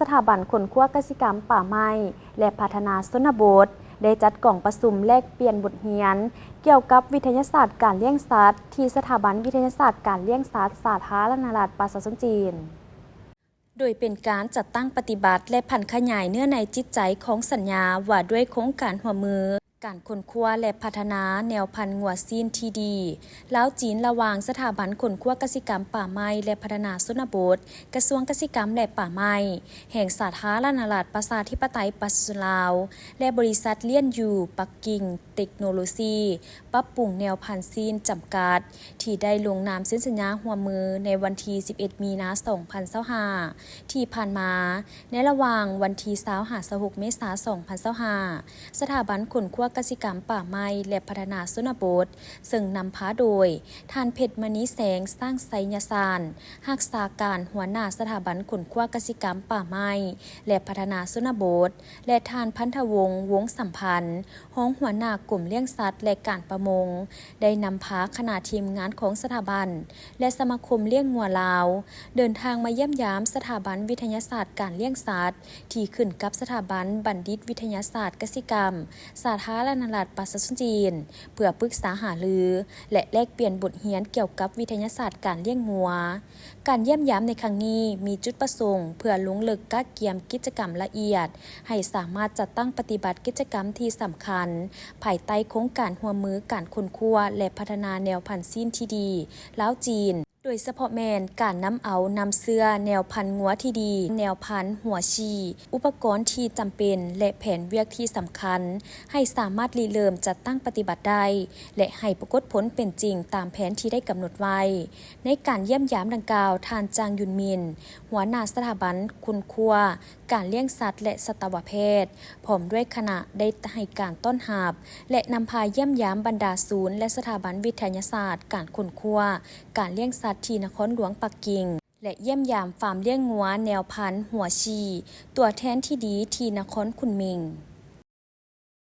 ສະຖາບັນຄົ້ນຄວ້າກະສິກຳ, ປ່າໄມ້ ແລະ ພັດທະນາຊົນນະບົດ ໄດ້ຈັດກອງປະຊຸມແລກປ່ຽນບົດຮຽນກ່ຽວກັບວິທະຍາສາດການລ້ຽງສັດ ທີ່ສະຖາບັນວິທະຍາສາດການລ້ຽງສັດ ສາທາລະນະລັດປະຊາຊົນຈີນ. ໂດຍເປັນການຈັດຕັ້ງປະຕິບັດ ແລະ ຜັນຂະຫຍາຍເນື້ອໃນຈິດໃຈຂອງສັນຍາວ່າດ້ວຍໂຄງການຮ່ວມມືການຄົ້ນຄວ້າ ແລະ ພັດທະນາແນວພັນງົວຊີ້ນທີ່ດີລາວ-ຈີນ ລະຫວ່າງສະຖາບັນຄົ້ນຄວ້າກະສິກຳ, ປ່າໄມ້ ແລະ ພັດທະນາຊົນນະບົດ, ກະຊວງກະສິກຳ ແລະ ປ່າໄມ້, ແຫ່ງສາທາລະນະລັດປະຊາທິປະໄຕປະຊາຊົນລາວ ແລະ ບໍລິສັດລ້ຽນຢູ່ປັກກິ່ງເຕັກໂນໂລຊີ ປັບປຸງແນວພັນຊີ້ນ ຈຳກັດ ທີ່ໄດ້ລົງນາມເຊັນສັນຍາຮ່ວມມືໃນວັນທີສິບເອັດ ມີນາ ສອງພັນຊາວຫ້າ ທີ່ຜ່ານມາ, ໃນລະຫວ່າງວັນທີຊາວ ຫາ ຊາວຫົກ ເມສາ ສອງພັນຊາວຫ້າ ສະຖາບັນຄົ້ນຄວ້າກະສິກຳ, ປ່າໄມ້ ແລະ ພັດທະນາຊົນນະບົດ, ເຊິ່ງນຳພາໂດຍ ທ່ານ ເພັດມະນີແສງ ຊ້າງໄຊຍະສານ ຮັກສາການຫົວໜ້າສະຖາບັນຄົ້ນຄວ້າກະສິກຳ, ປ່າໄມ້ ແລະ ພັດທະນາຊົນນະບົດ ແລະ ທ່ານ ພັນທະວົງ ວົງສຳພັນ ຮອງຫົວໜ້າກົມລ້ຽງສັດ ແລະ ການປະມົງ ໄດ້ນຳພາຄະນະທີມງານຂອງສະຖາບັນ ແລະ ສະມາຄົມລ້ຽງງົວລາວ ເດີນທາງມາຢ້ຽມຢາມສະຖາບັນວິທະຍາສາດການລ້ຽງສັດ ທີ່ຂຶ້ນກັບສະຖາບັນບັນດິດວິທະຍາສາດກະສິກຳ ສາທາລະນະລັດປະຊາຊົນຈີນ ເພື່ອປຶກສາຫາລື ແລະ ແລກປ່ຽນບົດຮຽນກ່ຽວກັບວິທະຍາສາດການລ້ຽງງົວ. ການຢ້ຽມຢາມໃນຄັ້ງນີ້ມີຈຸດປະສົງເພື່ອລົງເລິກກະກຽມກິດຈະກຳລະອຽດ ໃຫ້ສາມາດຈັດຕັ້ງປະຕິບັດກິດຈະກຳທີ່ສຳຄັນ ພາຍໃຕ້ໂຄງການຮ່ວມມືການຄົ້ນຄວ້າ ແລະ ພັດທະນາແນວພັນຊີ້ນທີ່ດີລາວ-ຈີນ, ໂດຍສະເພາະແມ່ນການນຳເອົານ້ຳເຊື້ອແນວພັນງົວທີ່ດີ, ແນວພັນຫົວຊີ, ອຸປະກອນທີ່ຈຳເປັນ ແລະ ແຜນວຽກທີ່ສຳຄັນ ໃຫ້ສາມາດລິເລີ່ມຈັດຕັ້ງປະຕິບັດໄດ້ ແລະ ໃຫ້ປາກົດຜົນເປັນຈິງຕາມແຜນທີ່ໄດ້ກຳນົດໄວ້. ໃນການຢ້ຽມຢາມດັ່ງກ່າວ, ທ່ານ ຈາງ ຢຸນມິນ ຫົວໜ້າສະຖາບັນຄົ້ນຄວ້າການລ້ຽງສັດ ແລະ ສັດຕະວະແພດ ພ້ອມດ້ວຍຄະນະ ໄດ້ໃຫ້ການຕ້ອນຮັບ ແລະ ນຳພາຢ້ຽມຢາມບັນດາສູນ ແລະ ສະຖາບັນວິທະຍາສາດການຄົ້ນຄວ້າການລ້ຽງສັດທີ່ນະຄອນຫຼວງປັກກິ່ງ ແລະ ຢ້ຽມຢາມຟາມລ້ຽງງົວແນວພັນຫົວຊີ ຕົວແທນທີ່ດີທີ່ນະຄອນຄຸນໝິງ.